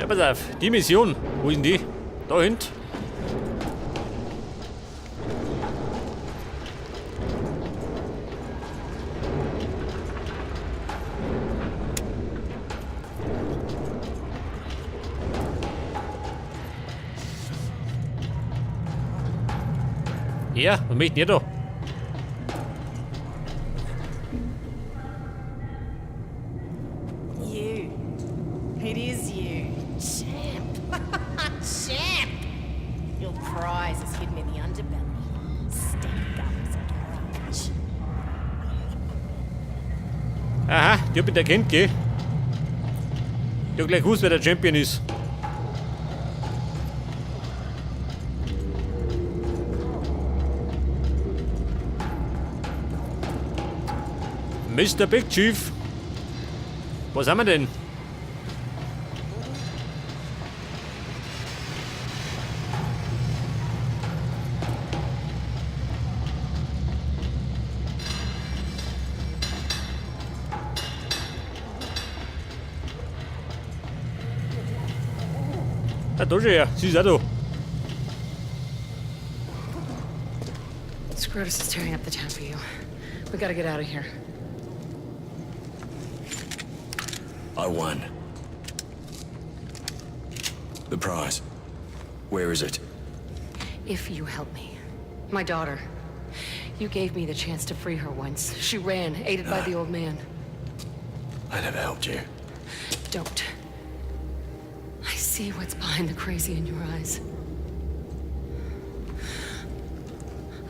Ja, pass auf, die Mission, wo ist denn die? Da hinten. Ja, was möchte ihr da? You. It is you. Champ. Champ! Your prize is hidden in the underbelly. Stank Gum's garage. Aha, die hab ich erkannt, gell? Die hat gleich gewusst, wer der Champion ist. Mr. Big Chief. Was haben wir denn? Ah, da schon her. Sie ist auch da. Scrotus is tearing up the town for you. We gotta get out of here. I won. The prize. Where is it? If you help me. My daughter. You gave me the chance to free her once. She ran, aided by the old man. I never helped you. Don't. I see what's behind the crazy in your eyes.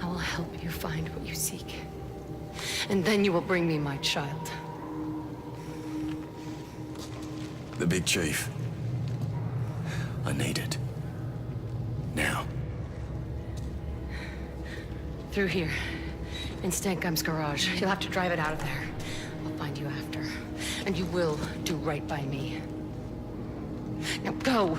I will help you find what you seek. And then you will bring me my child. The Big Chief. I need it. Now. Through here. In Stank Gum's garage. You'll have to drive it out of there. I'll find you after. And you will do right by me. Now go!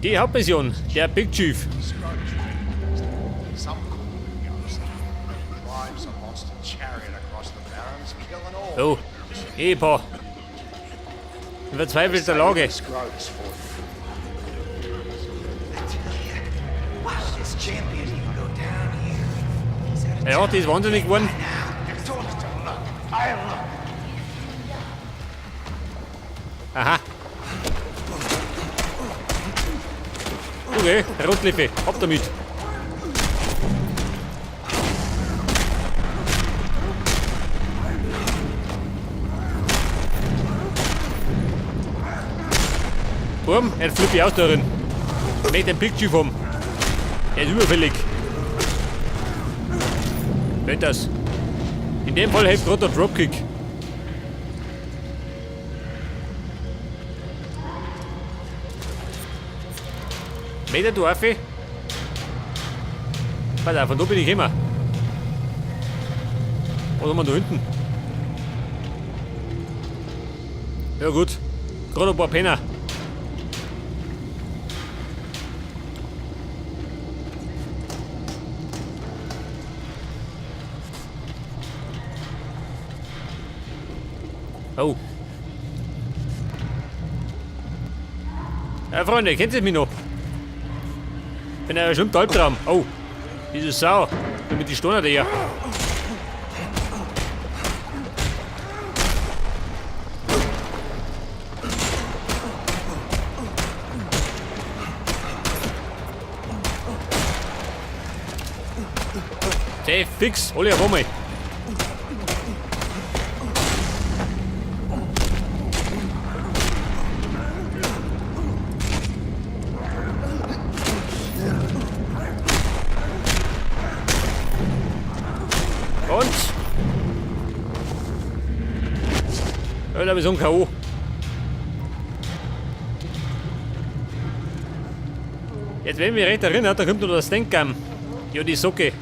Die Hauptmission, der Big Chief. Some call it ghost. Drives a monster chariot across the barrens, killing all. Oh, Ehepaar. In verzweifelter Lage. Scrotus for I tell you, wow, this champion even go down here. He's got a Ja, die ist wahnsinnig geworden. now. It's all just a look. I look. Aha. Okay, Rotlippe, ab damit. Burm, er flippe ich aus darin. Ich möchte den Big Chief haben. Der ist überfällig. Wenn das. In dem Fall hilft gerade der Dropkick. Meter du auf? Pass auf, von da bin ich gekommen. Was haben wir da hinten? Ja gut, gerade ein paar Penner. Oh. Ja, Freunde, kennt ihr mich noch? Bin ja schon im Albtraum. Oh, diese Sau. Bin mit die Stoner der. Hey, fix, alle auf einmal. Und? Ja, da ist ein K.O. Jetzt, wenn ich mich recht erinnere, da kommt noch das Stank Gum. Ja, die Socke.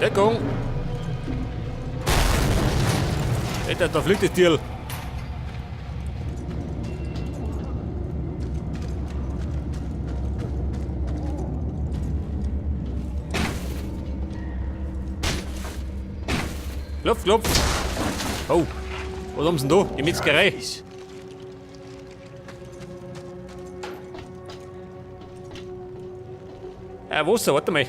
Deckung! Alter, da fliegt das Tier. Klopf, klopf. Oh, was haben sie denn da? Die Metzgerei. Trophies. Wasser, warte mal.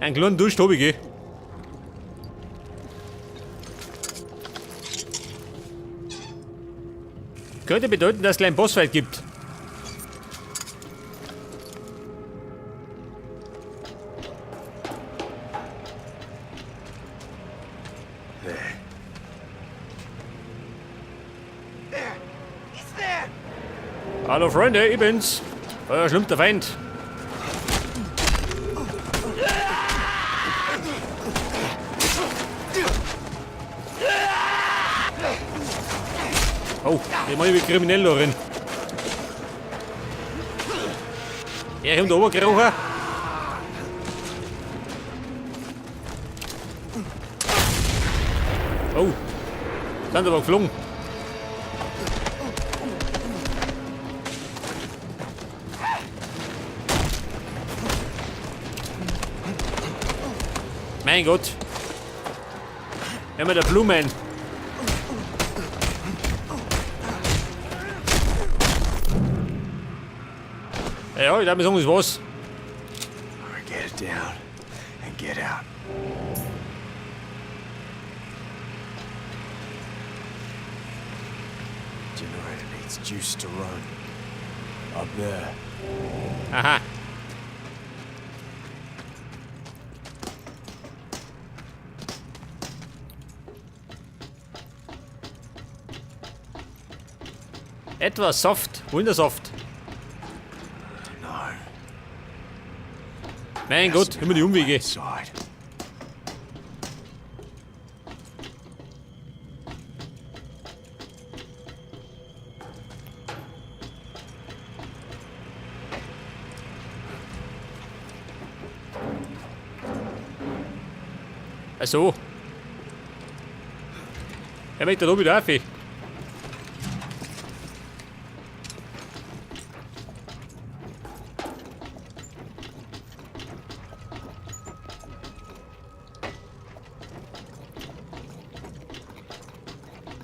Einen kleinen Durst hab ich, gell? Könnte bedeuten, dass es gleich einen Bossfight gibt. There. There! He's there! Hallo Freunde, ich bin's. Euer schlimmster Feind. Oh, der Mann ist kriminell da drin. Er kommt da runtergekrochen. Oh, sind aber geflogen. Mein Gott. Immer der Blumen. Ja, ich darf mir sagen, das war's. Alright, get it down and get out. Generator needs juice to run. Up there. Aha. Etwas Saft, Wundersaft. No. Mein Gott, immer die Umwege. Inside. Ach so. Er möchte da wieder auf.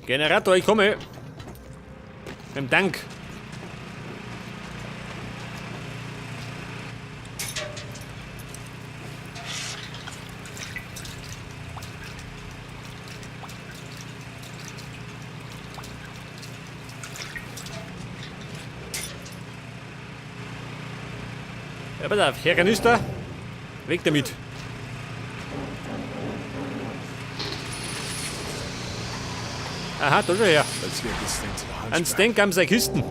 Generator, ich komme. Mit dem Tank. Ja, pass auf, Herr Kanister, weg damit. Aha, da schon her. Let's get this thing to the Ein hunchback. Stank am seine Kisten.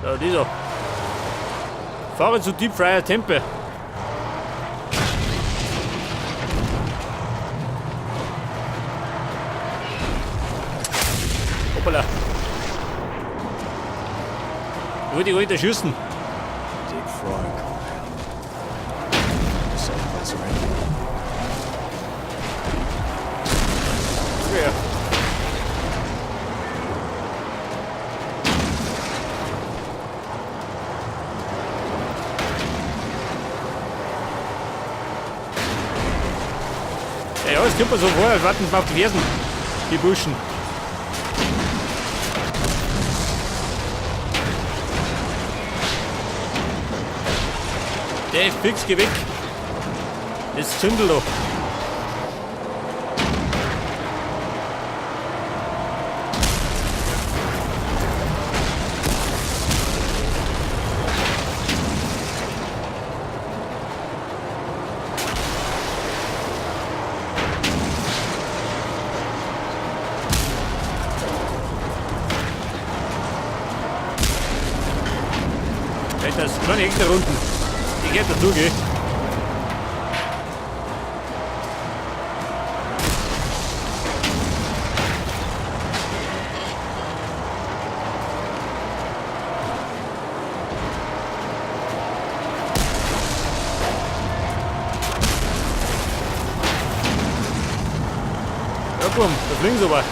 Da, dieser. Fahre zu Deep Fryer Tempel. Hoppala. Ich wollte gar nicht erschießen. Deep Fryer compound. Safe place around here. Ja. Ja, ja, es kommt mir so vor, als warten wir auf die Fersen, die Burschen. Der ist fix, geh weg. Das Zündel da. Alter, das ist kleine Eck da unten. Ich geh dazu, gell? Ja, Burm, da fliegen sie aber.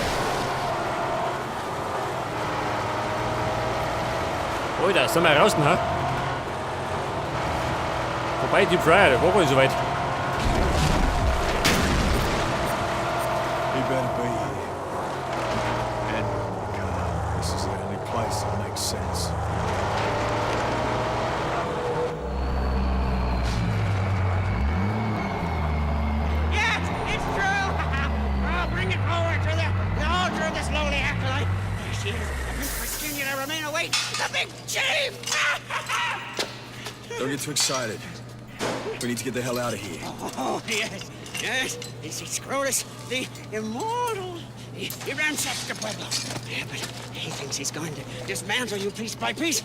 Alter, sind wir raus, ha? Wobei, die Fryer, der war gar nicht so weit. He better be here. And with my car. This is the only place that makes sense. Yes, it's true. I'll bring it forward to the altar of this lowly acolyte. There she is, the Prince Virginia to remain await, the big chief. Don't get too excited. We need to get the hell out of here. Oh, yes, yes. It's Scrotus, the immortal. He ransacked the Pueblo. Yeah, but he thinks he's going to dismantle you piece by piece.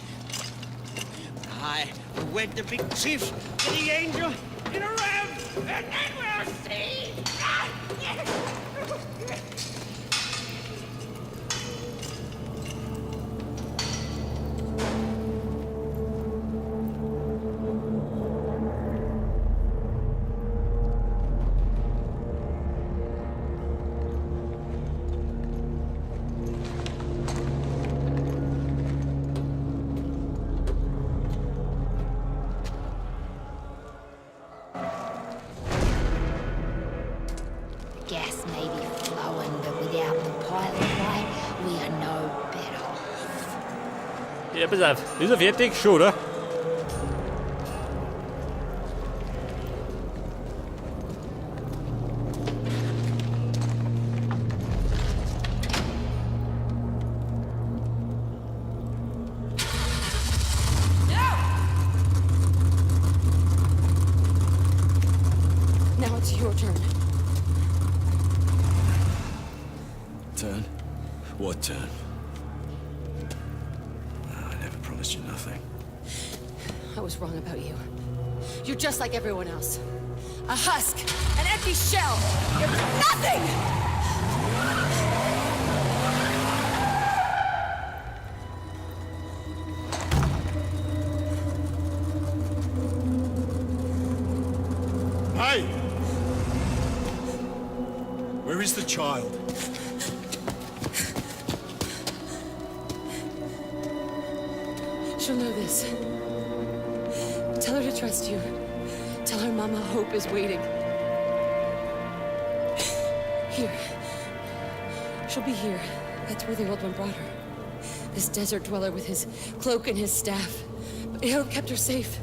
I will wed the big chief to the angel in a ram, and then we'll see. The gas may be flowing, but without the pilot light, we are no better off. Ja, pass auf. Ist er fertig? Schon, oder? Now it's your turn. Turn? What turn? I never promised you nothing. I was wrong about you. You're just like everyone else. A husk, an empty shell. You're nothing! Hey! Where is the child? She'll know this. Tell her to trust you. Tell her Mama Hope is waiting. Here. She'll be here. That's where the old one brought her. This desert dweller with his cloak and his staff. But Hope kept her safe.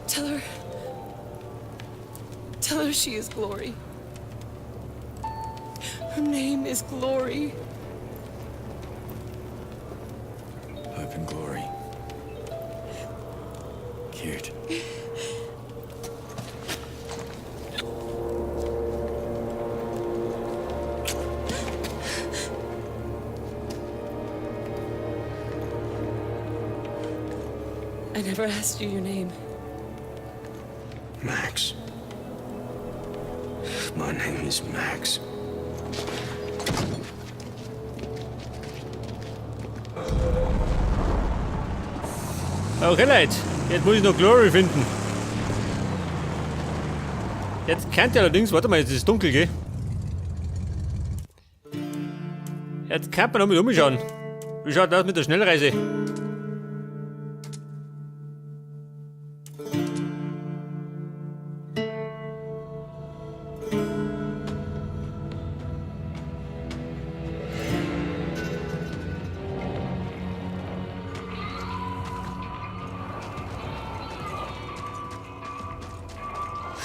Tell her. Tell her she is Glory. Her name is Glory. Hope and glory. Cute. I never asked you your name. Max. My name is Max. Okay, Leute. Jetzt muss ich noch Glory finden. Jetzt kennt ihr allerdings, warte mal, jetzt ist es dunkel, gell? Jetzt kann man noch mit umschauen. Wie schaut das mit der Schnellreise?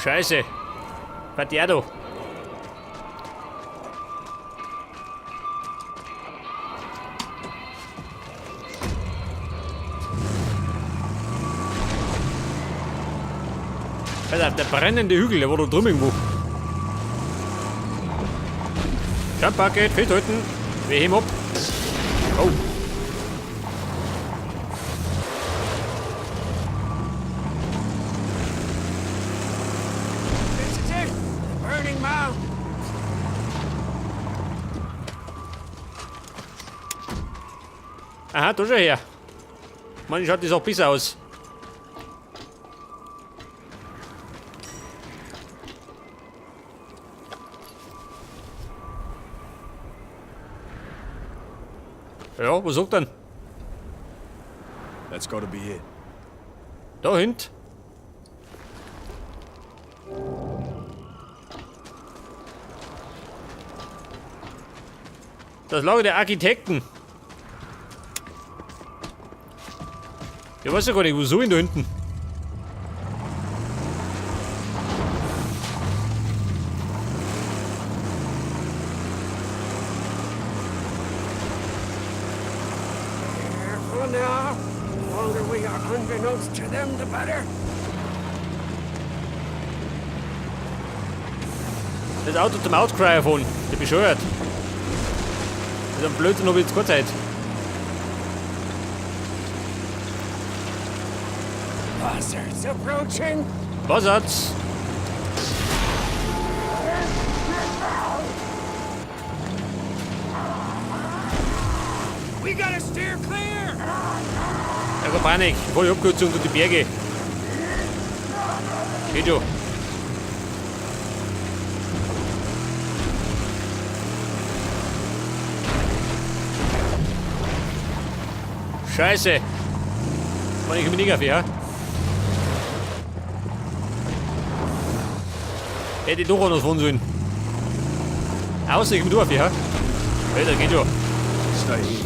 Scheiße. Was der da? Pass auf, der brennende Hügel, der war da drüben irgendwo. Jump Bucket, festhalten. Wir heben ab. Oh. This is it, the burning mound. Aha, da schau her. Mann, schaut das auch besser aus. Ja, was sagt denn? That's gotta be it. Da hinten. Das Lager der Architekten. Ich weiß ja gar nicht, wo soll ich denn da hinten? Careful now. The longer we are unbeknownst to them, the better. Das Auto zum Outcry fahren. Der bescheuert. Das ist ein Blödsinn, hab ich jetzt keine Zeit. Buzzards approaching. Buzzards. We gotta steer clear. Ja, keine Panik. Voll die Abkürzung durch die Berge. Geht schon. Scheiße. Mann, ich komme nicht auf, ja? Hätte ich doch auch noch fahren sollen. Außer ich komme durch, ja? Hey, das geht schon. Stay here.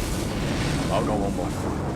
I'll go on by foot.